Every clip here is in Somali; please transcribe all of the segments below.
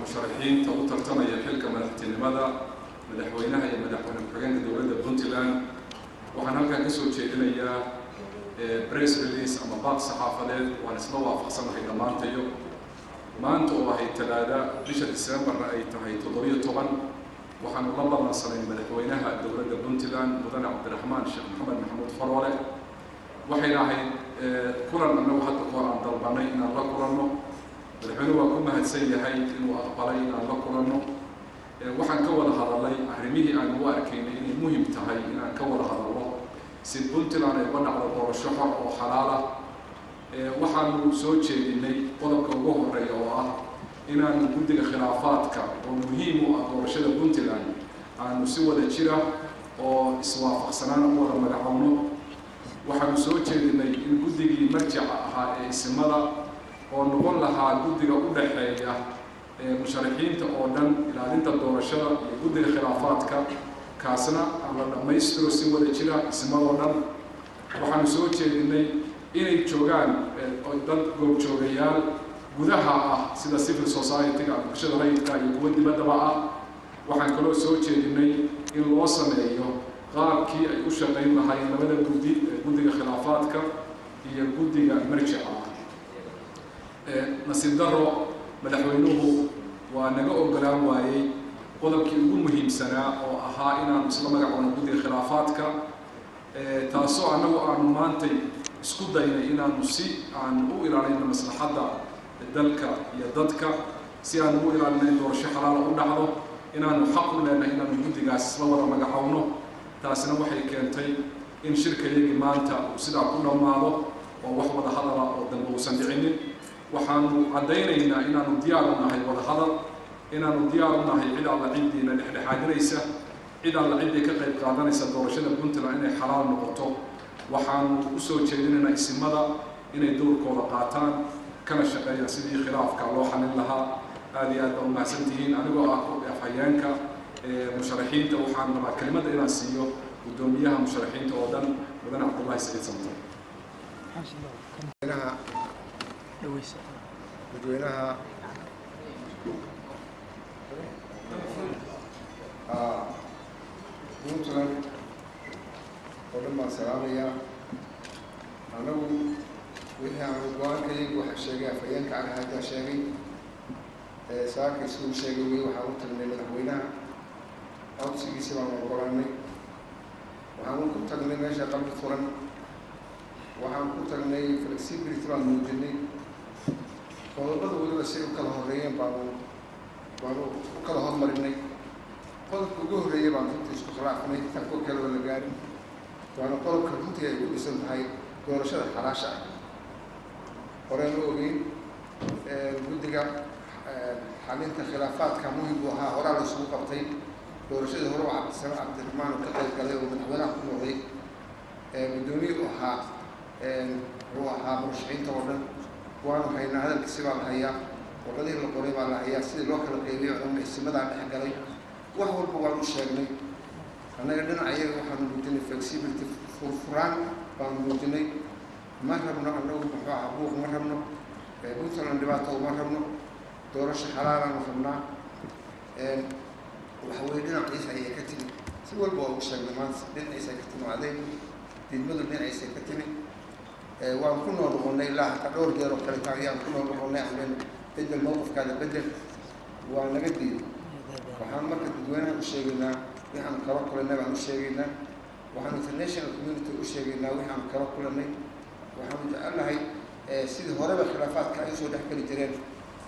Musharaxiinta u tartamaya xilka madaxtinimada, madaxweynaha iyo madaxweyne ku-xigeenka dowladda Puntland, waxaan halkan kasoo jeedinayaa press release ama baaq saxaafadeed. Waan isla waafaqsanahay dhammaantayo. Maanta oo ahay Talaada, bisha Decemberna ay tahay 17, waxaanu la ballansanay madaxweynaha dowladda Puntland, Mudane Cabdiraxmaan Sheekh Maxamed Maxamuud Faroole. Waxayna ahayd kulan annagu hadda kahor aan dalbanay inaan la kulanno madaxweynuhu. Waa ku mahadsan yahay inuu aqbalay inaan la kulanno. Waxaan ka wada hadalnay arrimihii aan u arkaynay inay muhim tahay inaan ka wada hadalno si Puntland ay uga dhacdo doorasho xor oo xalaal ah. Waxaanu soo jeedinay qodobka ugu horeeya oo ah inaanu guddiga khilaafaadka oo muhiim u ah doorashada Puntland aanu si wada jira oo iswaafaqsanaan u wada magacowno. Waxaanu soo jeedinay in guddigii marjaca ahaa ee isimada, oo noqon lahaa guddiga u dhaxeeya musharaxiinta oo dhan, ilaalinta doorashada iyo guddiga khilaafaadka, kaasna aan la dhammaystiro si wada jira isimadoo dhan. Waxaanu soo jeedinay inay joogaan dad goobjoogayaal gudaha ah, sida civil society-ga, bulshada rayidka iyo kuwa dibaddaba ah. Waxaan kaloo soo jeedinay in loo sameeyo qaabkii ay u shaqayn lahaayeen labada guddi, guddiga khilaafaadka iyo guddiga marjica ah. Nasiib daro, madaxweynuhu waa naga ogolaan waayey qodobkii ugu muhiimsanaa oo ahaa inaanu isla magacowno guddiga khilaafaadka, taasoo annagu aanu maantay isku daynay inaanu si aan u ilaalinno maslaxadda dalka iyo dadka, si aan ugu ilaalinno in doorasho xalaala u dhacdo, inaanu xaq u leenahay inaanu guddigaas isla wada magacowno. Taasina waxay keentay in shirkayagii maanta uu sidaa ku dhammaado oo wax wada hadala oo dambe uusan dhicinin. Waxaanu caddaynaynaa inaanu diyaar u nahay wada hadal, inaanu diyaar u nahay cid alla ciddiina dhexdhexaadinaysa, cid alla ciddii ka qayb qaadanaysa doorashada Puntland inay xalaal noqoto. Waxaanu usoo jeedinaynaa isimada inay dowrkooda qaataan kana shaqeeyaan sidii khilaafka loo xalin lahaa. Aad iyo aad baa umahadsan tihiin. Anigoo ah afhayeenka musharaxiinta, waxaan rabaa kelimadda inaan siiyo guddoomiyaha musharaxiinta oo dhan, Mudane Cabdullahi Saciid Samtar. Dadweynaha Puntland oo dhan baan salaamayaa. Anagu wixii aanu go-aankayagu waxa sheegay afhayeenka Cali Haajaa sheegay, saaka isuu sheegay wey. Waxaan u tagnay madaxweynaha, codsigiisi baanu ogolanay. Waxaan ku tagnay meesha qalbi furan, waxaan ku tagnay flexibility baan muujinay. Qodobada weliba say u kala horreeyeen baanu u kala hormarinay. Qodobka ugu horreeyay baan runtii isku khilaafnay, tan kuwa kaleba la gaarin, waana qodobka runtii ay ku dhisan tahay doorashada xalaasha ah. Horeen u ogeyn guddiga xalinta khilaafaadka muhim buu ahaa, horaa la isugu qabtay. Doorashadii hore oo Cabdisalaam Cabdiraxmaan oo ka qayb galay oo madaxweynaha ku noqday, guddoomiye u ahaa, wuxuu ahaa murashaxiinta oo dhan. Waanu haynaa, hadalkiisi baa la hayaa, warqadihii la qoray baa la hayaa, sidii loo kala qeybiyey oo dhan isimadaa dhex galay. Wax walba waanu sheegnay. Annaga dhinaca iyaga waxaanu muujinay flexibility, furfuraan baanu muujinay. Ma rabno annagu, muxuu ahaa, buuq ma rabno, Puntland dhibaato uma rabno, doorasho xalaalaanu rabnaa. Waxa weye dhinaciisa ayay ka timi, si walba waa ugu sheegnay maanta, dhinaciisa ka timaaday diidmadu, dhinaciisa ka timi. Waan ku noo noqonnay ilaa hataa dhowr jeer oo kaleeta ayaan ku noo noqonnay, aan bedel mowqifkaada bedel, waa naga diiday. Waxaan marka dadweynaha u sheegaynaa waxaanu kala kulanay baan u sheegaynaa, waxaanu international community u sheegaynaa waxaanu kala kulanay. Waxaanu jecelnahay sidii horeba khilaafaadka ay usoo dhex geli jireen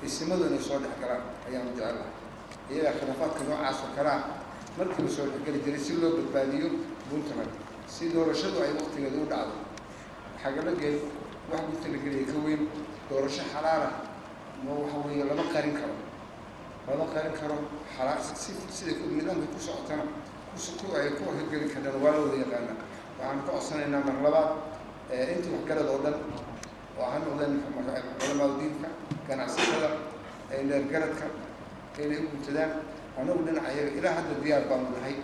isimadu inay soo dhex galaan ayaanu jecelnahay. Iyagaa khilaafaadka noocaas oo kale ah markiiba soo dhexgeli jiray si loo badbaadiyo Puntland, si doorashadu ay waqtigeeda u dhacdo. Xagalageed wax gudta la geliyay ka weyn doorasho xalaala ma waxa weeye lama qarin karo, lama qarin karo. Xalaa si sida nidaamka ku socotana ku ay ku hirgeli karaan waa la wada yaqaanaa. Waxaan ka codsanaynaa mar labaad intii waxgarad oo dhan, oo ha noqdeen culamaada diinka, ganacsatada, dheergaradka, inay u guntadaan. Annagu dhinaca iyaga ilaa hadda diyaar baanu nahay.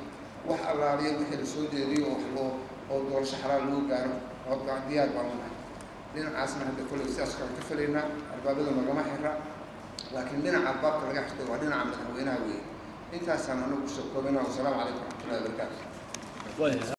Wax allaaliya wixii lasoo jeediyo oo wax loo oo doorasho xalaal lagu gaaro diyaar baanu nahay. Dhinacaasna hadda kolley sidaas kale ka filaynaa, albaabada nagama xira. Laakiin dhinaca albaabka laga xirtay waa dhinaca madaxweynaha weeye. Intaasaan anagu kusoo koobina. Wasalaamu calaykum waraxmatullahi wabarakaatu.